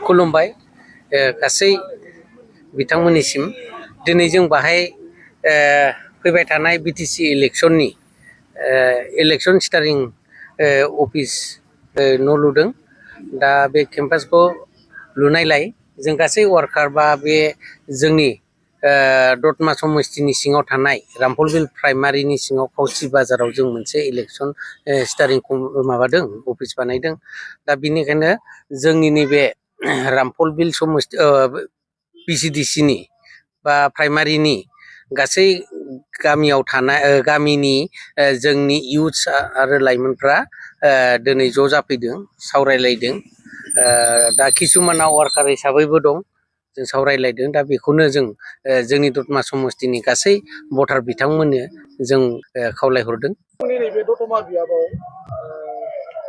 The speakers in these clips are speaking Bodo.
खुलुमबाय गासै बिथांमोननिसिम दिनै जों बाहाय फैबाय थानाय बिटिसि इलेक्शननि इलेक्शन स्टारिं अफिस न' लुदों दा बे केम्पासखौ लुनायलाय जों गासै वार्कार बा बे जोंनि दतमा समस्तिनि सिङाव थानाय रामफलबिल प्राइमारिनि सिङाव खावसि बाजाराव जों मोनसे इलेक्शन स्टारिं माबादों अफिस बानायदों दा बिनिखायनो जोंनि नैबे रामफलबिल समस्ति पिसिडिसिनि बा प्राइमारिनि गासै गामियाव थानाय गामिनि जोंनि इयुथ्स आरो लाइमोनफ्रा दिनै ज' जाफैदों सावरायलायदों दा किसुमाना वार्कार हिसाबैबो दं जों सावरायलायदों दा बेखौनो जों जोंनि दतमा समस्तिनि गासै भटार बिथांमोननो जों खावलायहरदों। नैबे दतमा बियाबाव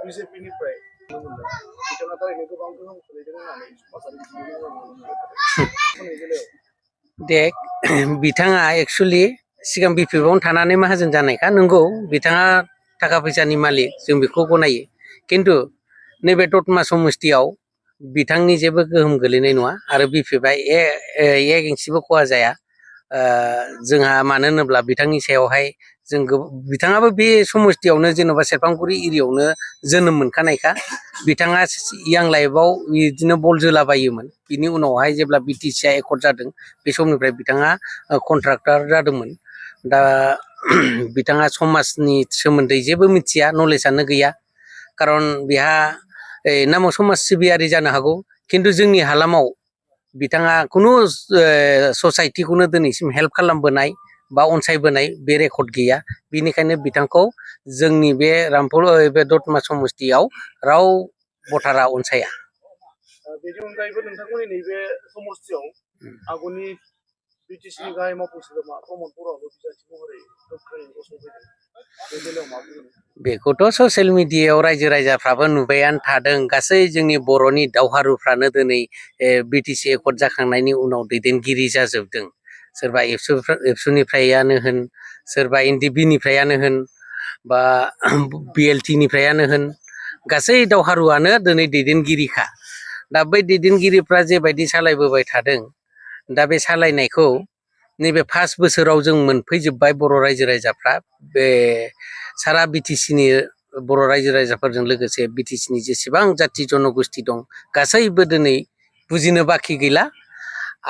बिजेपिनिफ्राय बिथाङा थारैनो गोबां गोहोम खोलैदों होननानै समाजारि दे बिथाङा एक्सुवेलि सिगां बिपिएफआवनो थानानै माहाजोन जानायखा नंगौ बिथाङा थाखा फैसानि मालिक जों बेखौ गनायो खिन्थु नैबे दतमा समस्तियाव बिथांनि जेबो गोहोम गोलैनाय नङा आरो बिपिएफआ एक इन्सिबो खहा जाया जोंहा मानो होनोब्ला बिथांनि सायावहाय जों बिथाङाबो बे समस्तियावनो जेन'बा सेरफांगुरि एरियायावनो जोनोम मोनखानायखा बिथाङा यां लाइफआव बिदिनो बल जोलाबायोमोन बिनि उनावहाय जेब्ला बिटिसिआ एकर्ड जादों बे समनिफ्राय बिथाङा कन्ट्राक्टर जादोंमोन दा बिथाङा समाजनि सोमोन्दै जेबो मिथिया नलेजआनो गैया खारन बिहा नामाव समाज सिबियारि जानो हागौ खिन्थु जोंनि हालामाव बिथाङा खुनु ससाइटिखौनो दिनैसिम हेल्प खालामबोनाय बा अनसायबोनाय बे रेकर्ड गैया बिनिखायनो बिथांखौ जोंनि बे बे दतमा समस्तियाव राव भटारा अनसाया। बेनि अनगायैबो नोंथांमोननि नैबे समस्तियाव आगुनि बिटिसिनि गाहाय मावफुं सोद्रोमा प्रमद बर'आबो बिजाथि महरै गोख्रोङै गसंफैदों बे बेलायाव मा बुंगोन? बेखौथ' ससियेल मिडियायाव रायजो राजाफ्राबो नुबायानो थादों गासै जोंनि बर'नि दावहारुफ्रानो दिनै बिटिसि एकर्ड जाखांनायनि उनाव दैदेनगिरि जाजोबदों सोरबा एबसुनिफ्रायानो होन सोरबा एनडिबिनिफ्रायानो होन बा बिएलटिनिफ्रायानो होन गासै दावहारुआनो दिनै दैदेनगिरिखा दा बै दैदेनगिरिफ्रा जेबायदि सालायबोबाय थादों दा बे सालायनायखौ नैबे 5 बोसोराव जों मोनफैजोब्बाय बर' रायजो राजाफ्रा बे सारा बिटिसिनि बर' रायजो राजाफोरजों लोगोसे बिटिसिनि जेसेबां जाथि जन'गोष्ठि दं गासैबो दिनै बुजिनो बाखि गैला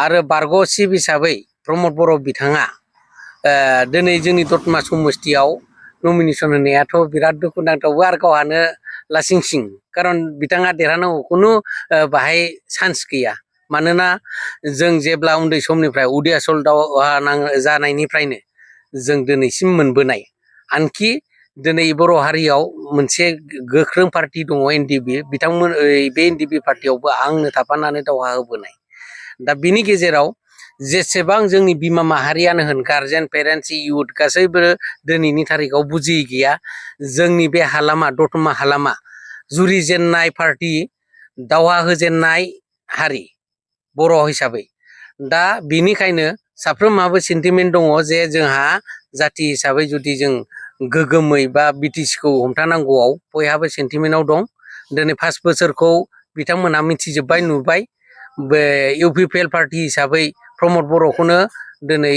आरो बारग' चिफ हिसाबै प्रमद बर' बिथाङा दिनै जोंनि दतमा समस्तियाव नमिनेसन होनायाथ' बिराद दुखुनांथावबो आरो गावहानो लासिंसिं खारन बिथाङा देरहानांगौ खुनु बाहाय चान्स गैया मानोना जों जेब्ला उन्दै समनिफ्राय उदियासल दावहा जानायनिफ्रायनो जों दिनैसिम मोनबोनाय आनखि दिनै बर' हारियाव मोनसे गोख्रों पार्टि दङ एनडिबि बिथांमोन बे एनडिबि पार्टियावबो आंनो थाफानानै दावहा होबोनाय दा बिनि गेजेराव जेसेबां जोंनि बिमा माहारियानो होन गार्जेन पेरेन्टस इयुथ गासैबो दिनैनि थारिखआव बुजियै गैया जोंनि बे हालामा दतमा हालामा जुरिजेननाय पार्टि दावहा होजेननाय हारि बर' हिसाबै दा बिनिखायनो साफ्रोमहाबो सेन्टिमेन्ट दङ जे जोंहा जाथि हिसाबै जुदि जों गोगोमै बा बिटिसिखौ हमथानांगौआव बयहाबो सेन्टिमेन्टआव दं दिनै 5 बोसोरखौ बिथांमोनहा मिथिजोब्बाय नुबाय बे इउपिपिएल पार्टि हिसाबै प्रमद बर'खौनो दिनै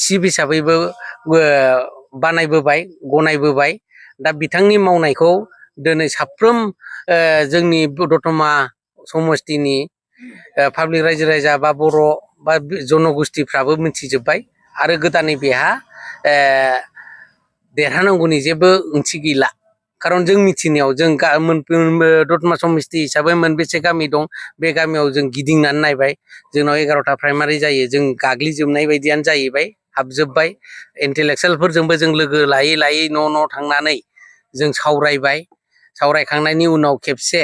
चिफ हिसाबैबो बानायबोबाय गनायबोबाय दा बिथांनि मावनायखौ दिनै साफ्रोम जोंनि दतमा समस्तिनि पाब्लिक रायजो राजा बा बर' बा जन'गोष्ठिफ्राबो मिथिजोब्बाय आरो गोदानै बेहा देरहानांगौनि जेबो ओंथि गैला खारन जों मिथिनायाव जों दतमा समस्ति हिसाबै मोनबेसे गामि दं बे गामियाव जों गिदिंनानै नायबाय जोंनाव 11टा प्राइमारि जायो जों गाग्लिजोबनाय बायदियानो जाहैबाय हाबजोब्बाय इन्टेलेक्सुयेलफोरजोंबो जों लोगो लायै लायै न' थांनानै जों सावरायबाय सावरायखांनायनि उनाव खेबसे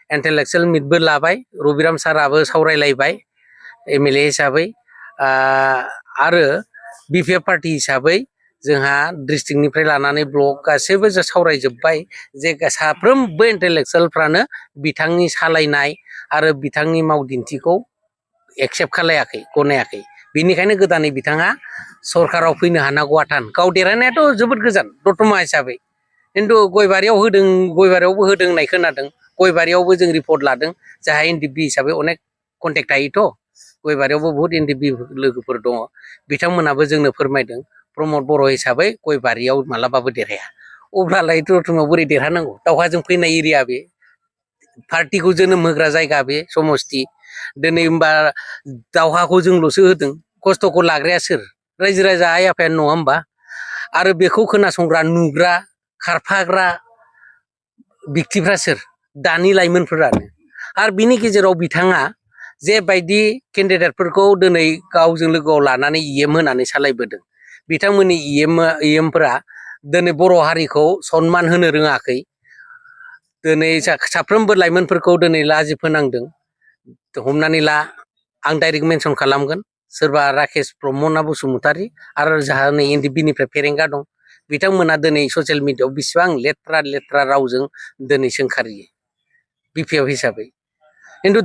इन्टेलेक्सुयेल मिटबो लाबाय रबिराम साराबो सावरायलायबाय एमएलए हिसाबै आरो बिपिएफ पार्टि हिसाबै जोंहा डिस्ट्रिक्टनिफ्राय लानानै ब्लक गासैबो जों सावरायजोब्बाय जे साफ्रोमबो इन्टेलेक्सुयेलफ्रानो बिथांनि सालायनाय आरो बिथांनि मावदिन्थिखौ एक्सेप्ट खालायाखै गनायाखै बेनिखायनो गोदानै बिथाङा सरकाराव फैनो हानांगौआ थान गाव देरहानायाथ' जोबोद गोजान दतमा हिसाबै खिन्थु गयबारियावबो होदों होननाय खोनादों गयबारियावबो जों रिपर्ट लादों जाहा एनडिपि हिसाबै अनेक कन्टेक्ट थायोथ' गयबारियावबो बहुत एनडिपि लोगोफोर दङ बिथांमोनाबो जोंनो फोरमायदों प्रमद बर' हिसाबै गयबारियाव मालाबाबो देरहाया अब्लालाय दतमायाव बोरै देरहानांगौ दावहाजों फैनाय एरिया बे पार्टिखौ जोनोम होग्रा जायगा बे समस्ति दिनै होमबा दावहाखौ जोंल'सो होदों खस्थ'खौ लाग्राया सोर रायजो राजा आइ आफायानो नङा होमबा आरो बेखौ खोनासंग्रा नुग्रा खारफाग्रा बिक्तिफ्रा सोर दानि लाइमोनफोरानो आरो बिनि गेजेराव बिथाङा जेबायदि केन्डिडेटफोरखौ दिनै गावजों लोगोआव लानानै इएम होनानै सालायबोदों बिथांमोननि इएमफोरा दिनै बर' हारिखौ सनमान होनो रोङाखै दिनै साफ्रोमबो लाइमोनफोरखौ दिनै लाजि फोनांदों हमनानै ला आं डाइरेक्ट मेनसन खालामगोन सोरबा राकेश ब्रह्मना बसुमतारी आरो जाहा नै एनडिपिनिफ्राय फेरेंगा दं बिथांमोना दिनै ससियेल मिडियाआव बेसेबां लेथ्रा लेथ्रा रावजों दिनै सोंखारियो बिपिएफ हिसाबै खिन्थु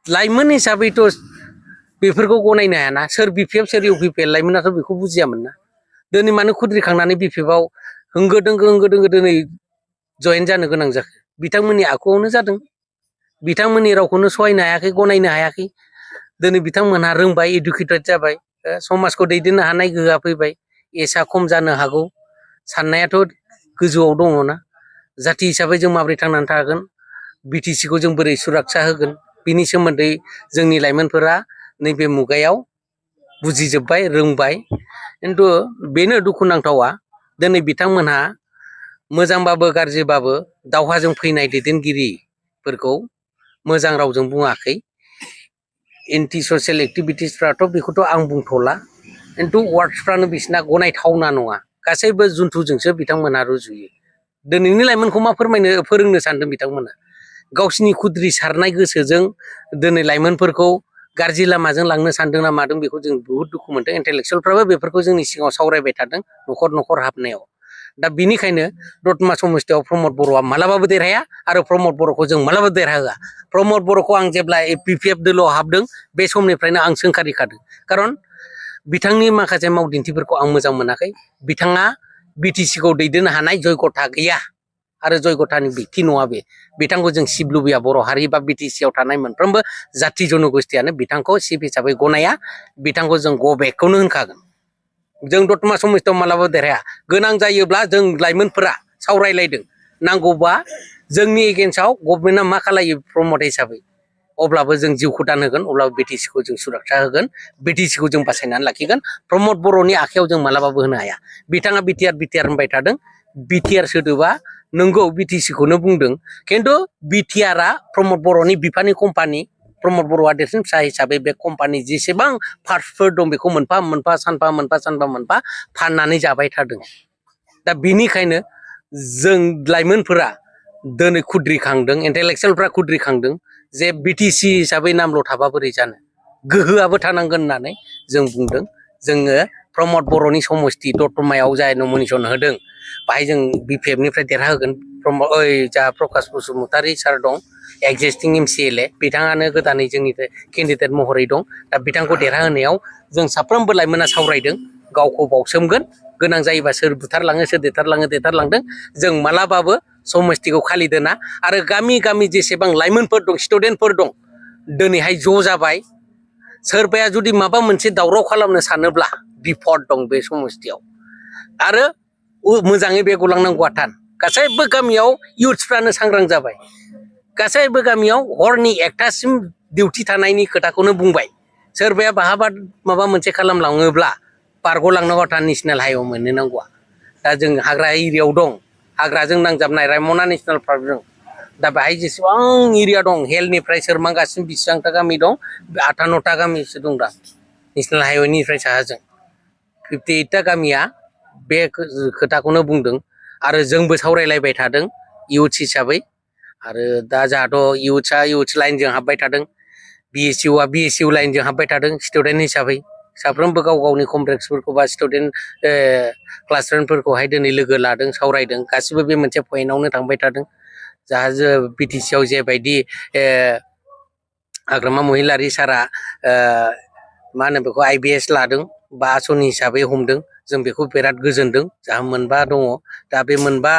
लाइमोन हिसाबैथ' बेफोरखौ गनायनो हायाना सोर बिपिएफ सोर इउपिपिएल लाइमोनाथ' बेखौ बुजियामोन ना दिनै मानो खुद्रिखांनानै बिपिएफआव होंगो दोंगो दिनै जयेन जानो गोनां जाखो बिथांमोननि आखुआवनो जादों बिथांमोननि रावखौनो सहायनो हायाखै गनायनो हायाखै दिनै बिथांमोनहा रोंबाय इडुकेटेड जाबाय समाजखौ दैदेननो हानाय गोहोआ फैबाय एसा खम जानो हागौ साननायाथ' गोजौआव दङना जाथि हिसाबै जों माबोरै थांनानै थागोन बिटिसिखौ जों बोरै सुरक्षा होगोन बिनि सोमोन्दै जोंनि लाइमोनफोरा नैबे मुगायाव बुजिजोब्बाय रोंबाय खिन्थु बेनो दुखुनांथावा दिनै बिथांमोनहा मोजांबाबो गाज्रिबाबो दावहाजों फैनाय दैदेनगिरिफोरखौ मोजां रावजों बुङाखै एन्टि ससियेल एक्टिभिटिसफ्राथ' बेखौथ' आं बुंथ'ला खिन्थु वार्डसफ्रानो बिसिना गनायथावना नङा गासैबो जुन्थुजोंसो बिथांमोनहा रुजुयो दिनैनि लाइमोनखौ मा फोरोंनो सानदों बिथांमोना गावसिनि खुद्रि सारनाय गोसोजों दिनै लाइमोनफोरखौ गाज्रि लामाजों लांनो सानदों ना मादों बेखौ जों बुहुत दुखु मोनदों इन्टेलेक्सुयेलफ्राबो बेफोरखौ जोंनि सिगाङाव सावरायबाय थादों न'खर न'खर हाबनायाव दा बिनिखायनो दतमा समस्तियाव प्रमद बर'आ मालाबाबो देरहाया आरो प्रमद बर'खौ जों मालाबाबो देरहाहोआ प्रमद बर'खौ आं जेब्ला बिपिएफ दोलोआव हाबदों बे समनिफ्रायनो आं सोंखारिखादों खारन बिथांनि माखासे मावदिन्थिफोरखौ आं मोजां मोनाखै बिथाङा बिटिसिखौ दैदेननो हानाय जयगथा गैया आरो जयगथानि बिक्ति नङा बे बिथांखौ जों सिब लुबैया बर' हारि बा बिटिसिआव थानाय मोनफ्रोमबो जाथि जन'गोष्ठियानो बिथांखौ सिब हिसाबै गनाया बिथांखौ जों गो बेकखौनो होनखागोन जों दतमा समस्तियाव मालाबाबो देरहाया गोनां जायोब्ला जों लाइमोनफोरा सावरायलायदों नांगौबा जोंनि एगेन्स्टआव गभर्नमेन्टआ मा खालायो प्रमद हिसाबै अब्लाबो जों जिउखौ दान होगोन अब्लाबो बिटिसिखौ जों सुरक्षा होगोन बिटिसिखौ जों बासायनानै लाखिगोन प्रमद बर'नि आखायाव जों मालाबाबो होनो हाया बिथाङा बिटिआर होनबाय थादों बिटिआर सोदोबा नोंगौ बिटिसिखौनो बुंदों खिन्थु बिटिआरआ प्रमद बर'नि बिफानि कम्पानि प्रमद बर'आ देरसिन फिसा हिसाबै बे कम्पानि जेसेबां पार्टसफोर दं बेखौ मोनफा मोनफा सानफा फाननानै जाबाय थादों दा बिनिखायनो जों लाइमोनफोरा दिनै खुद्रिखांदों इन्टेलेक्सुयेलफ्रा खुद्रिखांदों जे बिटिसि हिसाबै नामल' थाबा बोरै जानो गोहोआबो थानांगोन होननानै जों बुंदों जोङो प्रमद बर'नि समस्ति दतमायाव जाय नमिनेसन होदों बाहाय जों बिपिएफनिफ्राय देरहाहोगोन जा प्रकाश बसुमतारी सार दं एक्जिस्टिं एमसिएलए बिथाङानो गोदानै जोंनि केन्डिडेट महरै दं दा बिथांखौ देरहाहोनायाव जों साफ्रोमबो लाइमोना सावरायदों गावखौ बावसोमगोन गोनां जायोबा सोर बुथारलाङो सोर देथारलांदों जों मालाबाबो समस्तिखौ खालि दोना आरो गामि गामि जेसेबां लाइमोनफोर दं स्टुडेन्टफोर दं दिनैहाय ज' जाबाय सोरबाया जुदि माबा मोनसे दावराव खालामनो सानोब्ला बिपद दं बे समस्तियाव आरो मोजाङै बे गलांनांगौआ थान गासैबो गामियाव इयुथ्सफ्रानो सांग्रां जाबाय गासैबो गामियाव हरनि 1टासिम डिउटि थानायनि खोथाखौनो बुंबाय सोरबाया बाहाबा माबा मोनसे खालामलाङोब्ला बारग'लांनांगौ था नेसनेल हाइवे मोननो नांगौआ दा जों हाग्रा एरियायाव दं हाग्राजों नांजाबनाय रायमना नेसनेल पार्कजों दा बेहाय जेसेबां एरिया दं हेलनिफ्राय सोरमांगासिम बेसेबांथा गामि दं 58टा गामिसो दं दा नेसनेल हाइवेनिफ्राय साहाजों 58टा गामिया बे खोथाखौनो बुंदों आरो जोंबो सावरायलायबाय थादों इयुथ्स हिसाबै आरो दा जोंहाथ' इयुथ्स लाइनजों हाबबाय थादों बिएसइउआ बिएसइउ लाइनजों हाबबाय थादों स्टुडेन्ट हिसाबै साफ्रोमबो गाव गावनि कमप्लेक्सफोरखौ बा स्टुडेन्ट क्लासमेटफोरखौहाय दिनै लोगो लादों सावरायदों गासिबो बे मोनसे पइन्टआवनो थांबाय थादों जाहा बिटिसिआव जेबायदि हाग्रामा महिलारि सारा मा होनो बेखौ आइबिएस लादों बा आसनि हिसाबै हमदों जों बेखौ बिराद गोजोनदों जाहा मोनबा दङ दा बे मोनबा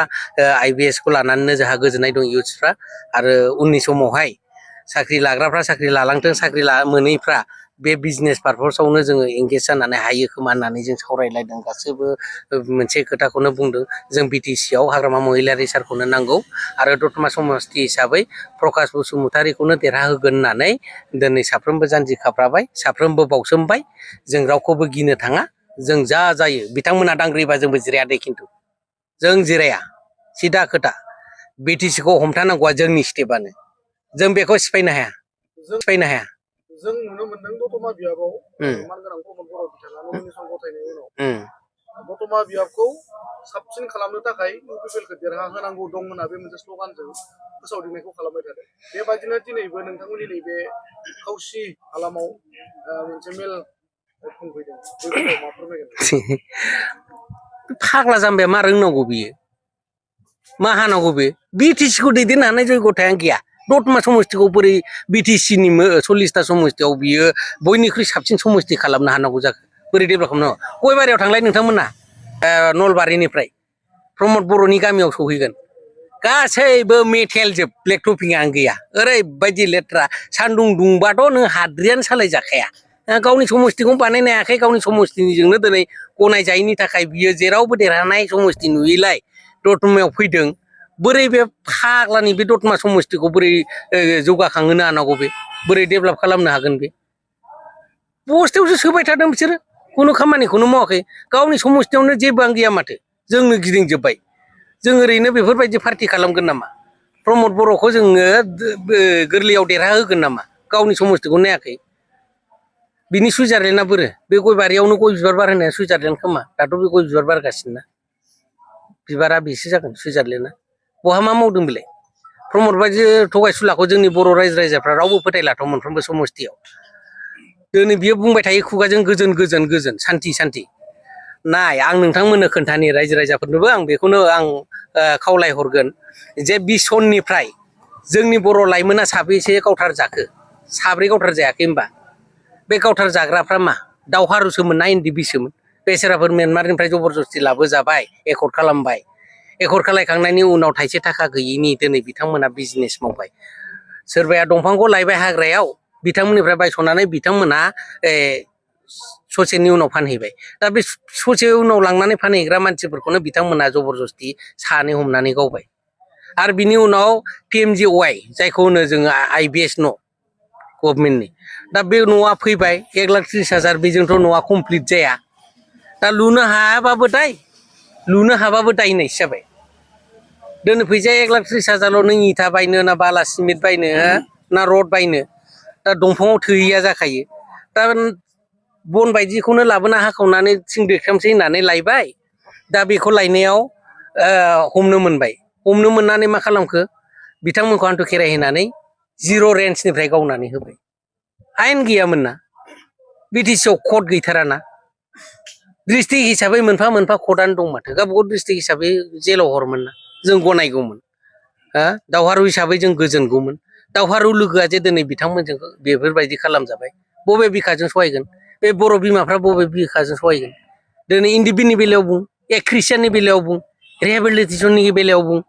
IBS खौ लानानैनो जोंहा गोजोननाय दं इयुथ्सफ्रा आरो उननि समावहाय साख्रि लाग्राफ्रा साख्रि लालांथों साख्रि मोनैफ्रा बे बिजनेस पारपसावनो जोङो एंगेज जानानै हायो खोमा होननानै जों सावरायलायदों गासैबो मोनसे खोथाखौनो बुंदों जों BTC आव हाग्रामा महिलारि सारखौनो नांगौ आरो दतमा समस्ति हिसाबै प्रकाश बसुमतारिखौनो देरहाहोगोन होननानै दिनै साफ्रोमबो जानजि खाफ्राबाय साफ्रोमबो बावसोमबाय जों रावखौबो गिनो थाङा जों जा जायो बिथांमोना दांग्रिबा जोंबो जिराया दे खिन्थु जों जिराया सिदा खोथा BTC खौ हमथानांगौआ जोंनि स्टेपआनो जों बेखौ सिफायनो हाया सिफायनो हाया जों नुनो मोनदों दतमा बियाबाव मानगोनां प्रमद बर' बिथाङा नमिनेसन गथायनायनि उनाव दतमा बियाबखौ साबसिन खालामनो थाखाय UPPL-खौ देरहाहोनांगौ दं होनना बे मोनसे स्ल'गानजों फोसावदिंनायखौ खालामबाय थादों बेबायदिनो दिनैबो नोंथांमोननि नैबे खावसि हालामाव मोनसे मेल खुंफैदों बे बेलायाव मा फोरमायगोन फाग्ला जाम्बाया मा रोंनांगौ बियो मा हानांगौ बे BTC खौ दैदेननो हानाय जयगथायानो गैया दतमा समस्तिखौ बोरै BTC नि 40टा समस्तियाव बियो बयनिख्रुइ साबसिन समस्ति खालामनो हानांगौ जाखो बोरै डेभेलप खालामनांगौ गयबारियाव थांलाय नोंथांमोना नलबारिनिफ्राय प्रमद बर'नि गामियाव सहैगोन गासैबो मेटेल जोब ब्लेक टपिंआनो गैया ओरैबायदि लेथ्रा सान्दुं दुंबाथ' नों हाद्रियानो सालाय जाखाया गावनि समस्तिखौ बानायनो हायाखै गावनि समस्तिनिजोंनो दिनै गनायजायैनि थाखाय बियो जेरावबो देरहानाय समस्ति नुयैलाय दतमायाव फैदों बोरै बे फाग्लानि बे दतमा समस्तिखौ बोरै जौगाखांहोनो हानांगौ बे बोरै डेभेलप खालामनो हागोन बे बस्थायावसो सोबाय थादों बिसोरो खुनु खामानिखौनो मावाखै गावनि समस्तियावनो जेबोआनो गैया माथो जोंनो गिदिंजोब्बाय जों ओरैनो बेफोरबायदि पार्टि खालामगोन नामा प्रमद बर'खौ जोङो गोरलैयाव देरहाहोगोन नामा गावनि समस्तिखौ नायाखै बिनि सुइजारलेण्डआ बोरो बे गयबारियावनो गय बिबार बारहोनाया सुइजारलेण्ड खोमा दाथ' बे गय बिबार बारगासिनो ना बिबारा बेसो जागोन सुइजारलेण्डआ बहा मा मावदों बेलाय प्रमद बायदि थगायसुलाखौ जोंनि बर' रायजो राजाफ्रा रावबो फोथायलाथ' मोनफ्रोमबो समस्तियाव दिनै बियो बुंबाय थायो खुगाजों गोजोन गोजोन गोजोन सान्थि सान्थि नाय आं नोंथांमोननो खोन्थानि रायजो राजाफोरनोबो आं बेखौनो आं खावलायहरगोन जे 20 सननिफ्राय जोंनि बर' लाइमोना साबैसे गावथार जाखो साब्रै गावथार जायाखै होनबा बे गावथार जाग्राफ्रा मा दावहारुसोमोन ना NDB-सोमोन बेसोराफोर म्यानमारनिफ्राय जबरदस्ति लाबोजाबाय एकर्ड खालामबाय एकर्ड खालामखांनायनि उनाव थाइसे थाखा गैयिनि दिनै बिथांमोना बिजनेस मावबाय सोरबाया दंफांखौ लायबाय हाग्रायाव बिथांमोननिफ्राय बायस'नानै बिथांमोना ससेनि उनाव फानहैबाय दा बे ससे उनाव लांनानै फानहैग्रा मानसिफोरखौनो बिथांमोना जबरदस्ति सानै हमनानै गावबाय आरो बिनि उनाव PMGY जायखौ होनो जोङो IBS न' गभर्नमेन्टनि दा बे न'आ फैबाय 1,30,000 बेजोंथ' न'आ कमप्लिट जाया दा लुनो हायाबाबो दाय होननायसो जाबाय दिनै फैसाया 1,30,000 नों इथा बायनो ना बाला सिमेन्ट बायनो ना रड बायनो दा दंफाङाव थोहैया जाखायो दा बन बायदिखौनो लाबोना हाखावनानै थिं देख्रामसै होननानै लायबाय दा बेखौ लायनायाव हमनो मोनबाय हमनो मोननानै मा खालामखो बिथांमोनखौ हान्थु खेराइ होनानै 0 रेन्जनिफ्राय गावनानै होबाय आयेन गैयामोन ना BTC-आव कर्ट गैथाराना डिस्ट्रिक्ट हिसाबै मोनफा मोनफा कर्टआनो दं माथो गावबागाव डिस्ट्रिक्ट हिसाबै जेलाव हरमोन ना जों गनायगौमोन दावहारु हिसाबै जों गोजोनगौमोन दावहारु लोगोआ जे दिनै बिथांमोनजों बेफोरबायदि खालामजाबाय बबे बिखाजों सहायगोन बे बर' बिमाफ्रा बबे बिखाजों सहायगोन दिनै NDB-नि बेलायाव बुं ख्रिस्टियाननि बेलायाव बुं रिहेबिलिटेसननि बेलायाव बुं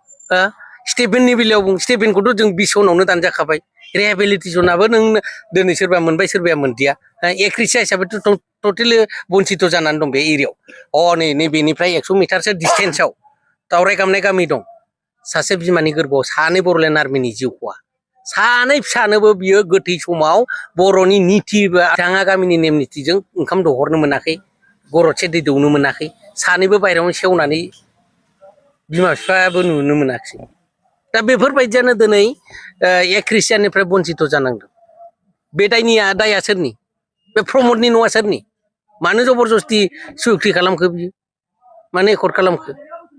स्टेफेननि बेलायाव बुं स्टेफेनखौथ' जों 20 सनावनो दानजाखाबाय रिहेबिलिटेसनाबो नों दिनै सोरबा मोनबाय सोरबाया मोनदिया ख्रिस्टियान हिसाबैथ' टटेलि बन्सित जानानै दं बे एरियायाव नैबेनिफ्राय 100 मिटारसो डिसटेन्सआव दावराय गामनाय गामि दं सासे बिमानि गोरबोआव सानै बर'लेण्ड आर्मिनि जिउ खहा सानै फिसानोबो बियो गोथै समाव बर'नि निथि बिथाङा गामिनि नेम निथिजों ओंखाम दहरनो मोनाखै गरदसे दै दौनो मोनाखै सानैबो बायहेरायावनो सेवनानै बिमा बिफायाबो नुनो मोनाखिसै दा बेफोरबायदियानो दिनै ख्रिस्टियाननिफ्राय बन्सित जानांदों बे दाया सोरनि बे प्रमदनि न'आ सोरनि मानो जबरदस्ति सुक्ति खालामखो बियो मानो एकर्ड खालामखो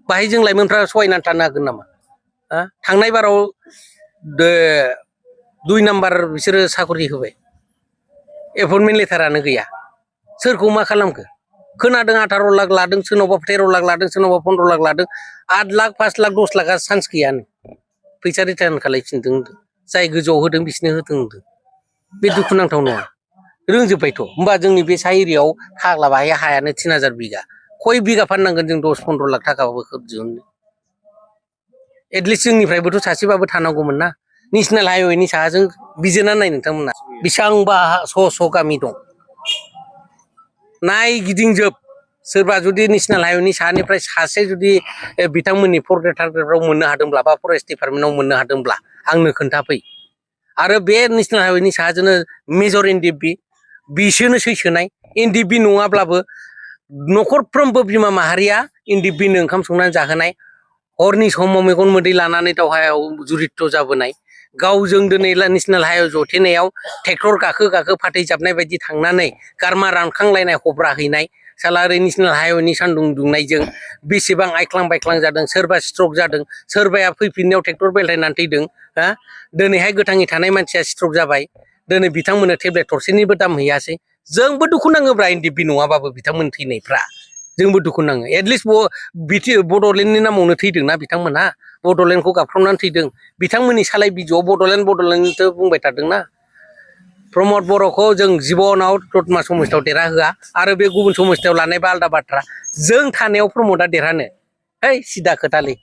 बाहाय जों लाइमोनफ्रा सहायनानै थानो हागोन नामा थांनाय बाराव 2 नाम्बार बिसोरो साकरि होबाय एपइन्टमेन्ट लेटारानो गैया सोरखौ मा खालामखो खोनादों 18 लाख लादों सोरनावबा 13 लाख लादों सोरनावबा 15 लाख लादों 8 लाख 5 लाख 10 लाखआ चान्स गैयानो फैसा रिटार्न खालायफिनदों जाय गोजौआव होदों बिसोरनो होदों बे दुखुनांथाव नङा रोंजोब्बायथ' होमबा जोंनि बे सा एरियायाव फाग्ला बाहाय हायानो 3000 बिगा खय बिगा फाननांगोन जों 10-15 लाख थाखाबाबो दिहुननो एटलिस्ट जोंनिफ्रायबोथ' सासेबाबो थानांगौमोन ना नेसनेल हाइवेनि साहाजों बिजिरना नाय नोंथांमोना बेसेबांबा स' गामि दं नायगिदिंजोब सोरबा जुदि नेसनेल हाइवेनि साहानिफ्राय सासे जुदि बिथांमोननि फर्थ ग्रेड थार्ड ग्रेडआव मोननो हादोंब्ला बा फरेस्ट डिपार्टमेन्टआव मोननो हादोंब्ला आंनो खोन्थाफै आरो बे नेसनेल हाइवेनि साहाजोंनो मेजर एनडिएफबि बिसोरनो सैसोनाय एनडिएफबि नङाब्लाबो न'खरफ्रोमबो बिमा माहारिया एनडिएफबिनो ओंखाम संनानै जाहोनाय हरनि समाव मेगन मोदै लानानै दावहायाव जुरित जाबोनाय गावजों दिनै नेसनेल हाइवे जथेनायाव ट्रेक्टर गाखो फाथैजाबनाय बायदि थांनानै गारमा रानखांलायनाय हब्रा हैनाय साला ओरै नेसनेल हाइवेनि सान्दुं दुंनायजों बेसेबां आइख्लां बायख्लां जादों सोरबा स्ट्रक जादों सोरबाया फैफिननायाव ट्रेक्टर बेलथायनानै थैदों हा दिनैहाय गोथाङै थानाय मानसिया स्ट्रक जाबाय दिनै बिथांमोननो टेब्लेट थरसेनिबो दाम हैयासै जोंबो दुखु नाङोब्रा एनडिएफबि नङाबाबो बिथांमोन थैनायफ्रा जोंबो दुखु नाङो एटलिस्ट बड'लेण्डनि नामावनो थैदोंना बिथांमोनहा बड'लेण्डखौ गाबख्रावनानै थैदों बिथांमोननि सालाय बिजौआव बड'लेण्डथ' बुंबाय थादोंना प्रमद बर'खौ जों जिबनाव दतमा समस्थियाव देरहाहोआ आरो बे गुबुन समस्थियाव लानायबा आलादा बाथ्रा जों थानायाव प्रमदआ देरहानो है सिदा खोथालै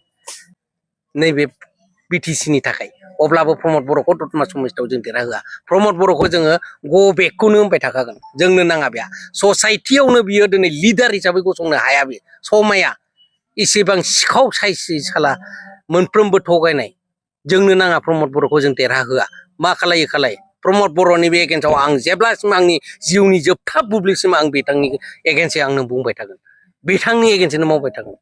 नैबे बिटिसिनि थाखाय अब्लाबो प्रमद बर'खौ दतमा समस्थियाव जों देरहाहोआ प्रमद बर'खौ जोङो गो बेकखौनो होनबाय थाखागोन जोंनो नाङा बेहा ससाइटियावनो बियो दिनै लिडार हिसाबै गसंनो हाया बे समाया एसेबां सिखाव साइज साला मोनफ्रोमबो थगायनाय जोंनो नाङा प्रमद बर'खौ जों देरहाहोआ मा खालाय प्रमद बर'नि बे एगेन्स्टआव आं जेब्लासिम आंनि जिउनि जोबथा बुब्लिसिम आं बिथांनि एगेन्स्टै आंनो बुंबाय थागोन बिथांनि एगेन्स्टैनो मावबाय थागोन